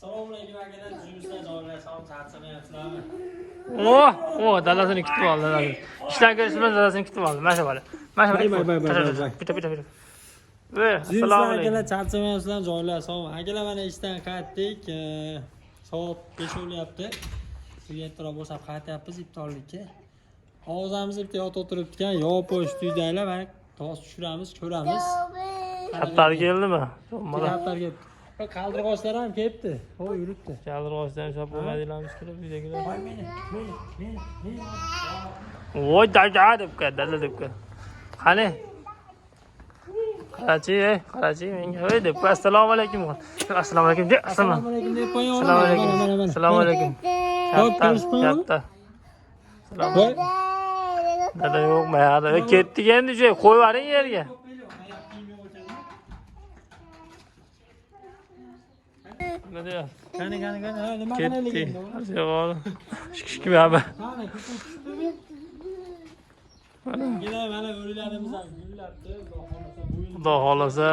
Assalomu alaykum akalar, tuzumizdan joylar, salom, charchamayapsizlarmi? Oh, oh, dadasini kutib oldi, dadasini. Ishdan kelishi bilan dadasini kutib oldi. Mana shu bola. Mana shu Bay, bola. bay, bay, bay, bay. Bitta, bitta, bitta. Ve, Tuzumizdan assalomu alaykum. akalar, charchamayapsizlarmi? Joylar, salom. Akalar, mana ishdan qaytdik. Soat 5 bo'lyapti. Sizga ertaroq bo'shab qaytyapmiz iftorlikka. Og'zamiz bitta yotib o'tiribdi ekan, yopish uydagilar, mana to's tushiramiz, ko'ramiz. Kaptar keldimi? Mana Kaptar kelibdi. Qaldirg'ochlar ham kelibdi. O yuribdi. Qaldirg'ochdan ushlab bo'lmaydilarmiz kelib uydagilar. Voy meni, meni, meni, meni. Voy dada deb qo'yadi, dada deb qo'yadi. Qani? Qarachi, ey, qarachi menga. Voy deb qo'y. Assalomu alaykum. Assalomu alaykum de. Assalomu Assalomu alaykum deb qo'ying o'g'lim. Assalomu alaykum. Mana, mana, mana. Assalomu alaykum. Hop, Katta, ko'rishib qo'ying o'g'lim. katta. Assalomu Voy. Dada yo'q, mayada. Ketdik endi shu, qo'yib yuboring yerga. Nima deyapsiz? Qani, qani, qani. Ha, nima qilaylik Ketdik. endi o'g'lim? Yo'q, o'g'lim. Shik baba. Qani, ko'pik tushdimi? Mana mana o'rilarimiz ham gullabdi. Xudo xohlasa bu yil Xudo xohlasa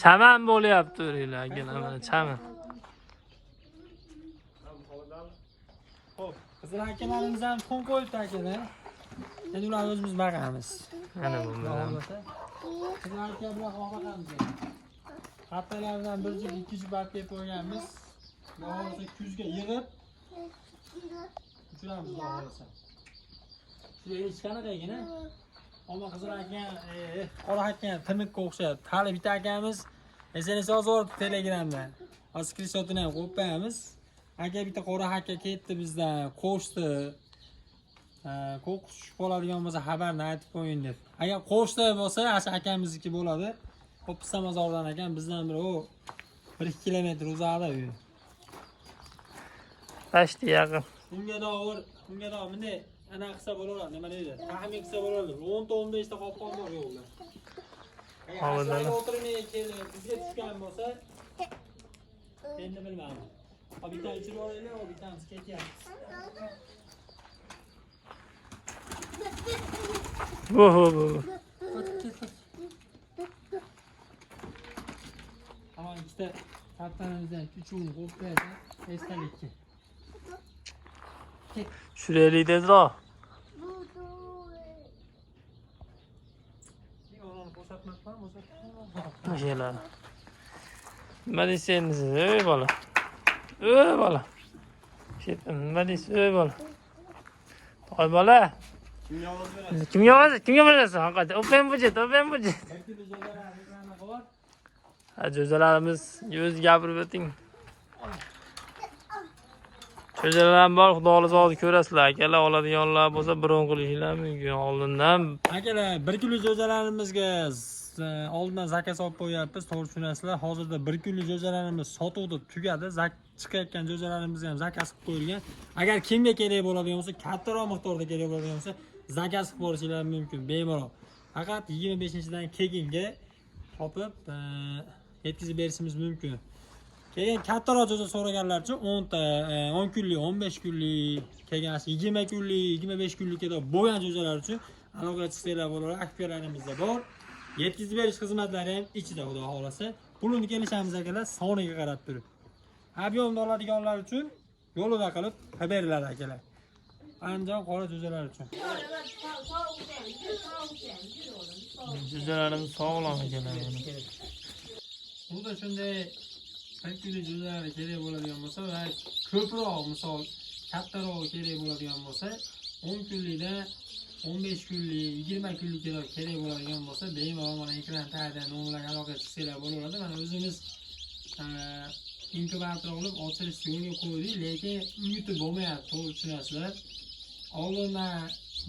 chaman bo'lyapti o'ringlar, akalar, mana chaman. Xo'p, qizil akalarimiz ham tuxum qo'yibdi akalar. Endi ularni o'zimiz boqamiz. Mana bu Xudo bilan. xohlasa. Qizil aka bilan boqamiz. Kattalardan bir juft, ikki juft olib kelib qo'yganmiz. Xudo xohlasa kuzga yig'ib uchiramiz xudo xohlasa. Shu hech qanaqagina Omma qizil aka, qora aka timiqqa o'xshayapti. Hali bitta akamiz SMS yozib yuboribdi Telegramdan. Hozir skrinshotini ham qo'yib qo'yamiz. Aka bitta qora aka ketdi bizdan, qo'shdi. Qo'qis tushib qoladigan bo'lsa xabarni aytib qo'ying deb. Agar qo'shdi bo'lsa, ana akamizniki bo'ladi. Pista mozordan ekan, bizdan bir o 1-2 kilometr uzoqda uyi. Pashti yaqin. Unga doir, unga doir bunday ana qilsa bo'laveradi, nima deydi? Taxmin qilsa bo'laveradi. 10 ta 15 ta qopqon bor yo'lda. Agar Hozir aslida o'tirmay kelib bizga tushgan bo'lsa, endi bilmadim. Ha, bitta ichirib olaylik, o bittamiz ketyapti. Bu bu bu. Tamam, ikkita kattarimizdan uchovini qo'yib qo'yadi. Esdalikka. Tushiraylik tezroq. Onani bo'shatmabman, bo'shatmabman. O'shalar. Nima deysiz endi siz, ey bola? Ey bola. Nima deysiz, ey bola? Toy bola. Kimga ovoz berasiz? Kimga ovoz, kimga berasan? Haqiqatda open budget, open budget. Bir kilo jo'jalar ekranda bor. Ha, jo'jalarimiz o'zi gapirib o'ting. Jo'jalar ham bor, xudo xohlasa hozir ko'rasizlar. Akalar oladiganlar bo'lsa bron qilishinglar mumkin oldindan. Akalar, bir kilo jo'jalarimizga oldindan zakaz olib qo'yapmiz, to'g'ri tushunasizlar. Hozirda bir kilo jo'jalarimiz sotuvda tugadi. Chiqayotgan jo'jalarimizga ham zakaz qilib qo'yilgan. Agar kimga kerak bo'ladigan bo'lsa, kattaroq miqdorda kerak bo'ladigan bo'lsa, zakaz qilib borishinglar mumkin bemalol. Faqat 25-dan keyingi topib yetkazib berishimiz mumkin. Keyin kattaroq jo'ja so'raganlar uchun 10 ta, 10 kunlik, 15 kunlik, keyin 20 kunlik, 25 kunlik bo'lgan jo'jalar uchun aloqaga chiqsanglar bo'ladi. Aksiyalarimizda bor. Yetkazib berish xizmatlari ham ichida, xudo xohlasa. Pulini kelishamiz akalar, soniga qarab turib. Объемda oladiganlar uchun yo'lida qilib beriladi akalar. Andijon qora jo'jalar uchun. Jo'jalarimiz sog'lom akalar. Bu da shunday bir kilo jo'jalari kerak bo'ladigan bo'lsa va ko'proq, misol kattaroq kerak bo'ladigan bo'lsa, 10 kunlikda 15 kunlik, 20 kunlik kerak bo'ladigan bo'lsa, bemalol mana ekran tagida nomerlarga aloqaga chiqsanglar bo'laveradi. Mana o'zimiz inkubator olib ochilish yo'lga qo'ydik, lekin uyutib bo'lmayapti, to'g'ri tushunasizlar. Oldindan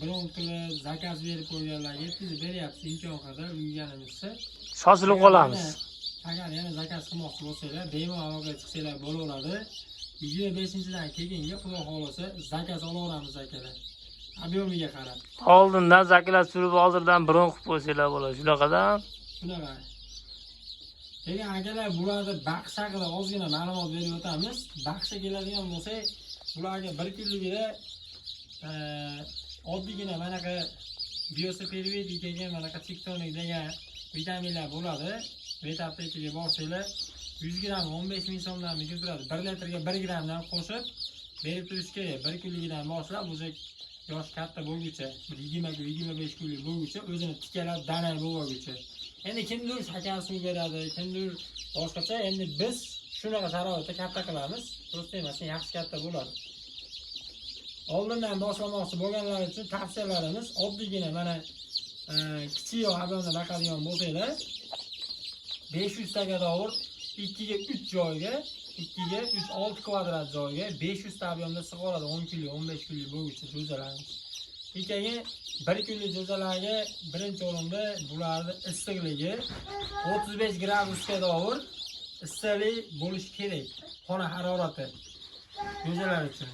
bron qilib zakaz berib qo'yganlarga yetkazib beryapmiz imkon qadar uyganimizcha. Shoshilib qolamiz. Agar yana zakaz qilmoqchi bo'lsanglar, bemalol aloqaga chiqsanglar bo'laveradi. 25-dan keyingi xudo xohlasa zakaz olaveramiz akalar. Объемiga qarab. Oldindan zakaz surib, hozirdan bron qilib qo'ysanglar bo'ladi. Shunaqadan. Shunaqa. Keyin akalar bularni baxsh haqida ozgina ma'lumot berib o'tamiz. Baxshga keladigan bo'lsak, bularga bir kunligida oddiygina manaqa Biosupervit degan manaqa Tiktonik degan vitaminlar bo'ladi. Vet aptekaga borsanglar 100 gram 15 ming so'mdan turadi. 1 litrga 1 gramdan qo'shib berib turish kerak. 1 kunligidan boshlab o'zi yosh katta bo'lguncha, bir 20 kun, 25 kunlik bo'lguncha o'zini tikalab danay bo'lguncha. Endi kimdir shakar suv beradi, kimdir boshqacha. Endi biz shunaqa sharoitda katta qilamiz. Ko'z tegmasin, yaxshi katta bo'ladi. Oldindan boshlamoqchi bo'lganlar uchun tavsiyalarimiz oddiygina mana kichik ablonda baqadigan bo'lsanglar 500 taga dovur 2 ga 3 joyga 2 ga 3 6 kvadrat joyga 500 ta abyomda sig'oradi 10 kunlik 15 kunlik bo'lguncha jo'jalarimiz. Keyin 1 kunlik jo'jalarga birinchi o'rinda bularni issiqligi 35 gradusga dovur issiqlik bo'lishi kerak xona harorati jo'jalar uchun.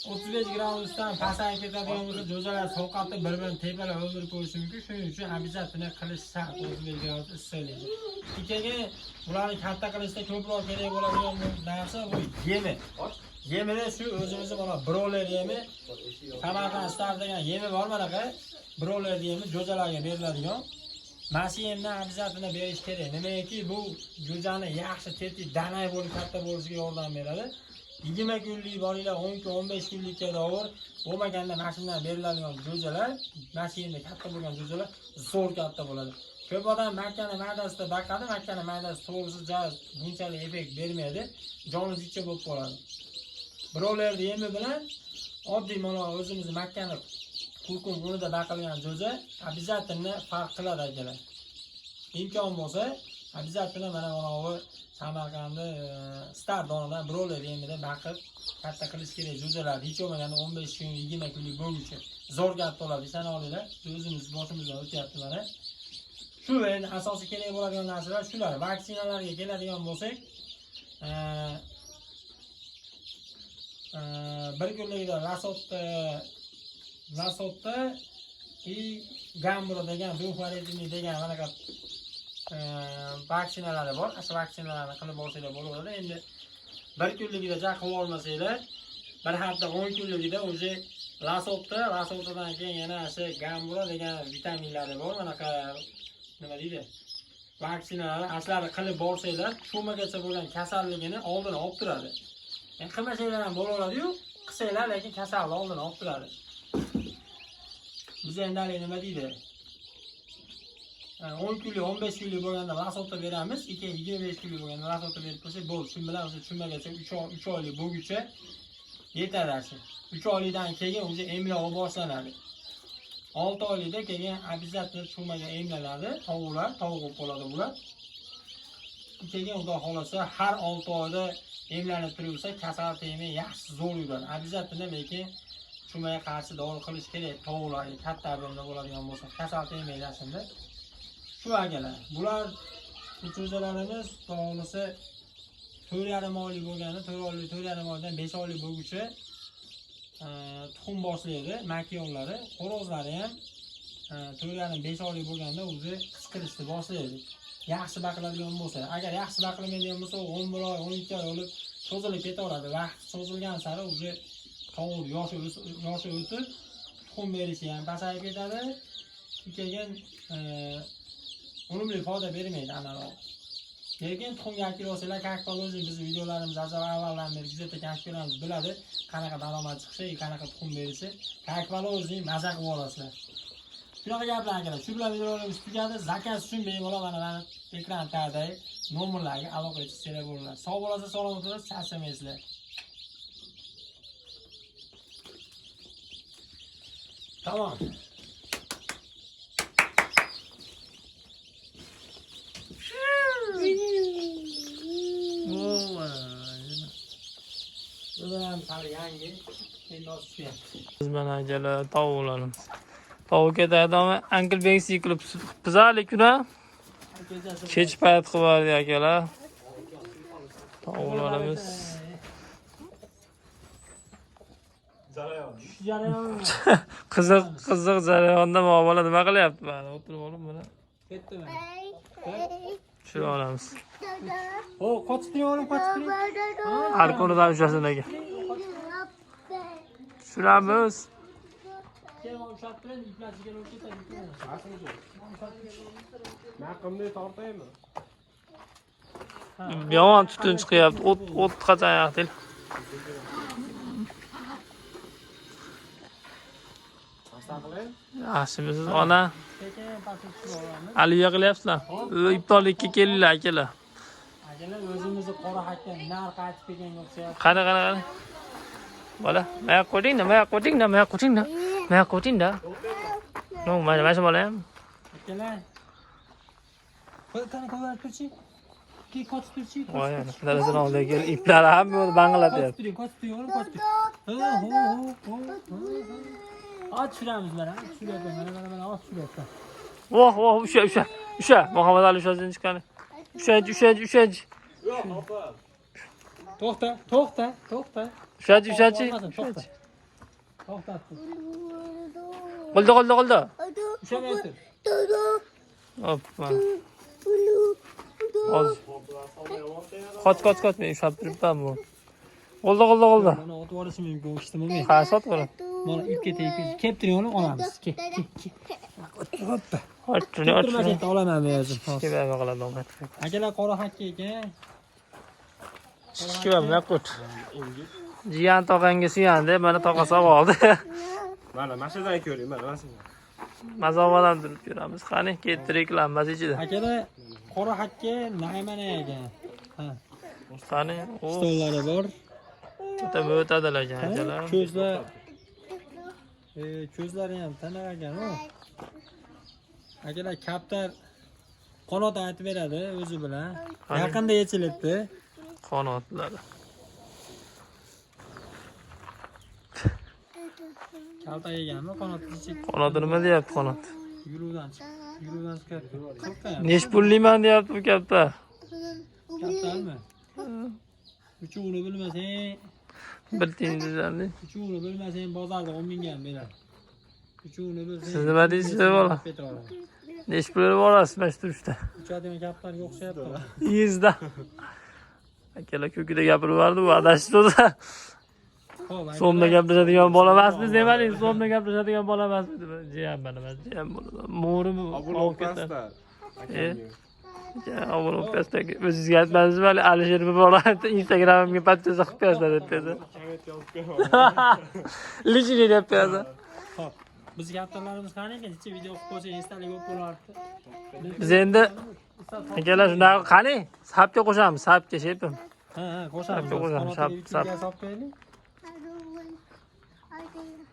35 gradusdan pasayib ketadigan bo'lsa jo'jalar sovqatib bir-birini tepalab o'ldirib qo'yishi mumkin. Shuning uchun обязательно qilish shart 35 gradus issiqligi. Keyin bularni katta qilishda ko'proq kerak bo'ladigan narsa bu yemi. Yemini shu o'zimizni mana broiler yemi, Samarqand Star degan yemi bor manaqa. Broiler yemi jo'jalarga beriladigan. Mana shu yemdan обязательно berish kerak. Nimaki bu jo'jani yaxshi tetik danay bo'lib katta bo'lishiga yordam beradi. 20 kunlik boringlar 10 kun 15 kunlikka dovur bo'lmaganda mana shundan beriladigan jo'jalar, mana shu yemda katta bo'lgan jo'jalar zo'r katta bo'ladi. Ko'p odam makkani maydasida baqadi, makkani maydasi to'g'risi bunchalik effekt bermaydi, joni jicha bo'lib qoladi. Broiler yemi bilan oddiy mana o'zimiz makkani kurkum unida baqilgan jo'ja обязательно farq qiladi akalar. Imkon bo'lsa обязательно mana bu Samarqandni Star donidan broiler yemidan baqib katta qilish kerak jo'jalarni. Hech bo'lmaganda 15 kun 20 kunlik bo'lguncha zo'r katta bo'ladi. Ishona olinglar, o'zimiz boshimizdan o'tyapti mana. Shu endi asosiy kerak bo'ladigan narsalar shular. Vaksinalarga keladigan bo'lsak, bir kunlikda Lasotda и Gambro degan двухвалентный degan manaqa vaksinalari bor. Shu vaksinalarni qilib olsanglar bo'laveradi. Endi bir kunligida ja qilib olmasanglar, bir hafta 10 kunligida уже Lasotdan keyin yana shu Gambro degan vitaminlari bor. Manaqa nima deydi? Vaksinalarni ashlari qilib borsanglar, chumagacha bo'lgan kasalligini oldini olib turadi. Yani qilmasanglar ham bo'laveradi-yu, qilsanglar lekin kasalni oldini olib turadi. Biz endi hali nima deydi? 10 kunlik, 15 kunlik bo'lganda Lasotda beramiz, keyin 25 kunlik bo'lganda Lasotda berib qo'ysak bo'ldi. Shu bilan o'sha chumagacha 3 oylik bo'lguncha yetadi shu. 3 oylikdan keyin o'sha emlov boshlanadi. 6 oylikda keyin обязательно chumaga emlanadi. Tovuqlar, tovuq bo'lib qoladi bular. Keyin xudo xolasa har 6 oyda emlanib turilsa kasal tegmay yaxshi zo'r yuradi. Обязательно lekin chumaga qarshi dori qilish kerak tovuqlarga katta объемda bo'ladigan bo'lsa kasal tegmaydi shunda. Shu akalar, bular jo'jalarimiz to'g'risi 4,5 oylik bo'lganda 4 oylik, 4,5 oydan 5 oylik bo'lguncha tuxum boshlaydi makyonlari, xo'rozlari ham 4,5-5 oylik bo'lganda o'zi qichqirishni boshlaydi. Yaxshi baqiladigan bo'lsa, agar yaxshi baqilmaydigan bo'lsa, 11 oy, 12 oy bo'lib cho'zilib ketaveradi. Vaqt cho'zilgan sari o'zi tovuq yoshi o'tib, tuxum berishi ham pasayib ketadi. Keyin unumli foyda bermaydi anaroq. Lekin tuxumga akil olsanglar, как положено bizni videolarimiz avvaldan beri kuzatgan akalarimiz biladi, qanaqa daromad chiqishi, qanaqa tuxum berishi. Как положено maza qilib olasizlar. Shunaqa gaplar akalar. Shu bilan videolarimiz tugadi. Zakaz uchun bemalol mana ekran tagidagi nomerlarga aloqa etishsanglar bo'ladi. Sog' bo'lasiz, salomat bo'lasiz, charchamaysizlar. Tamam. Biz mana akalar tovuqlarimiz. Tovuq ketadi, Uncle Bengs qilib qilib kuna. Kech payt qilib yubordik akalar. Tovuqlarimiz. Qiziq qiziq jarayonda muomala nima qilyapti? Mana o'tirib olib mana Ketdi mana. tushirib olamiz. O, qochib turing o'g'lim, qochib turing. Har kunidan ushlasin aka. Tushiramiz. Kel o'g'lim. ushlab turing, iplar jigar bo'lib ketadi. Naqimni tortaymi? Yomon tutun chiqyapti. O't o't qachon yoqding? Yaxshimisiz ona? Sekin pastga tushib olamiz. Aliya qilyapsizlar. Iftorlikka kelinglar akalar. Akalar o'zimizni qora hakka narx aytib kelganga o'xshayapti. Qani qani qani. Bola, maya qo'ydingda, maya qo'ydingda, maya qo'ydingda. Maya qo'ydingda. No, mana mana shu bola ham. Akalar. Qani ko'rib turchi. Ki qochib turchi. Voy, dadasini oldiga kelib iplar hamma yo'lni bang'ilatyapti. Qochib turing, qochib turing, o'g'lim, qochib turing. Ho, ho, ho, ho, ho. Ot tushiramiz mana, ot tushiryapman, mana mana mana ot tushiryapman. Voh, voh, usha, usha. Usha, Muhammad Ali ushasin chiqani. Ushachi, ushachi, ushachi. To'xta, to'xta, to'xta. Ushachi, ushachi. To'xta. To'xtatdi. Qo'lda, qo'lda, qo'lda. Ushamay tur. Hoppa. Hozir. Qoch, qoch, qoch, men ushlab turibman bu. Qo'lda, qo'lda, qo'lda. Mana otib yuborishim mumkin, ishtim bo'lmaydi. Ha, sotib oladi. Mana ipga tegib ketdi. Kelib turing o'g'lim, olamiz. Kel, kel, kel. Hoppa. Och shuni, och Turmas shuni. endi olaman men o'zim. Hozir. Kelib qiladi omad. Akalar qora hakka ekan. Chichib qo't. Jiyan tog'angga suyandi, mana tog'a sog' oldi. Mana mashadan ko'ring, mana mashadan. Mazomadan turib ko'ramiz. Qani, ketdi reklamasi ichida. Akalar qora hakka naymana ekan. Ha, Qani, o stollari bor. o'ta o'tadilar ekan akalar. Ko'zlar ko'zlari ham tiniq ekan u. Akalar kaptar qanot aytib beradi o'zi bilan. Qani? Yaqinda yechilibdi. Qanotlari. Kalta yeganmi qanot kichik Qanoti nima deyapti qanot? yuluvdan chiq. Yuluvdan chiqyapti. Qirqqa ham. Nesh pulliman deyapti bu kaptar. Kaptarmi? Uchuvini bilmasang, Bir tiyin desandi. uchuvini bilmasang bozorda 10 mingga ham beradi. Uchuvini bilsang. Siz nima deysiz, bola? Nesh pul berib olasiz mana shu turishda? Uchadigan kaptarga o'xshayapti. Yuzda. Akalar ko'kida gapirib yubordi, bu adashdi o'zi. Xo'p, So'mda gaplashadigan bola emasmiz demading, so'mda gaplashadigan bola emasmiz. Jiyan mana, jiyan bola. Mo'rimi Obuna pastda. Obuna pastdagi o'zingizga aytmadingizmi hali Alisher bir bola Instagramimga подписка qilib qo'yasizlar deb dedi. Komment yozib qo'yaman. Личный deb qo'yadi. Xo'p. Biz kaptarlarimiz qani ekan? Necha video qilib qo'ysak esdalik bo'lib bo'lardi. Biz endi akalar shunaqa qani sapga qo'shamiz, sapga shepim. Ha, ha, qo'shamiz. Sapga qo'shamiz, Qanotini sap, sap. ilgari solib qo'yaylik.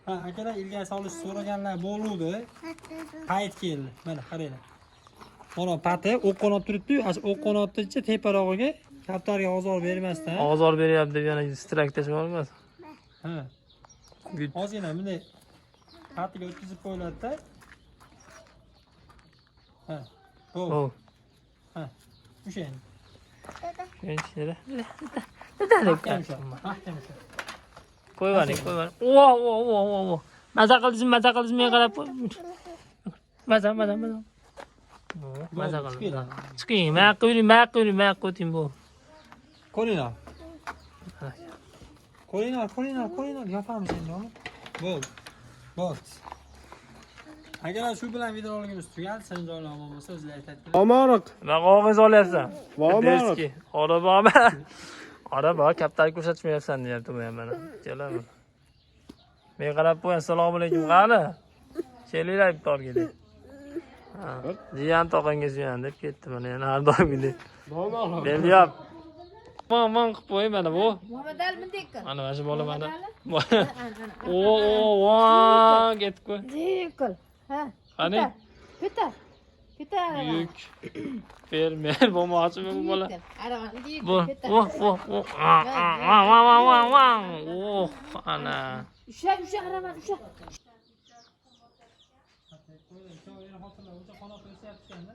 Ha, akalar ilgari solish so'raganlar bo'luvdi. Payt keldi. Mana qaranglar. Mana pati o'q qanot turibdi-yu, ana shu o'q qanotnichi teparog'iga kaptarga ozor bermasdan. Ozor beryapti deb yana strak tashlab olmas. Ha. Gud. Ozgina bunday patiga o'tkazib qo'yiladi-da. Ha. Bo'ldi. Oh. Ha. O'sha endi. Mahkam Mahkam usha. Mahkam usha. Qo'yib yuboring, qo'yib yuboring. Vo, vo, vo, vo, vo. Maza qildingizmi, maza qildingizmi, men qarab qo'y. Maza, maza, maza. Maza qildim. Chiqing, men yoqqa yuring, men yoqqa yuring, men yoqqa o'ting bu. Ko'ringlar. Ko'ringlar, ko'ringlar, ko'ringlar. Yopamiz endi uni. Bo'ldi. Bo'ldi. Akalar shu bilan videoligimiz tugadi. Sinjoylar omon bo'lsa o'zinglar aytadi. Omoriq. Nima qog'oz olyapsan? Bormi? Derski. Ora bormi? Ora bor, kaptar ko'rsatmayapsan deyapti bu ham mana. Kelami? Men qarab qo'y, assalomu alaykum, qani? Kelinglar iftorga deb. Ha, Jiyan tog'angga suyan deb ketdi mana yana har doimgidek. Bormi? Belyap. Man man qilib qo'y mana bu. Muhammad Ali bunday qil. Mana mana shu bola mana. Ana, ana. O o vo ketib qo'y. Bunday qil. Ha. Qani? Ko'tar. Ko'tar. Buyuk fermer bo'lmoqchimi bu bola? Aravani bunday Bu, ko'tar. oh, oh, oh, va, va, va, va, va, oh, ana. Usha, usha aravani usha. Qanot o'syapti ekanda.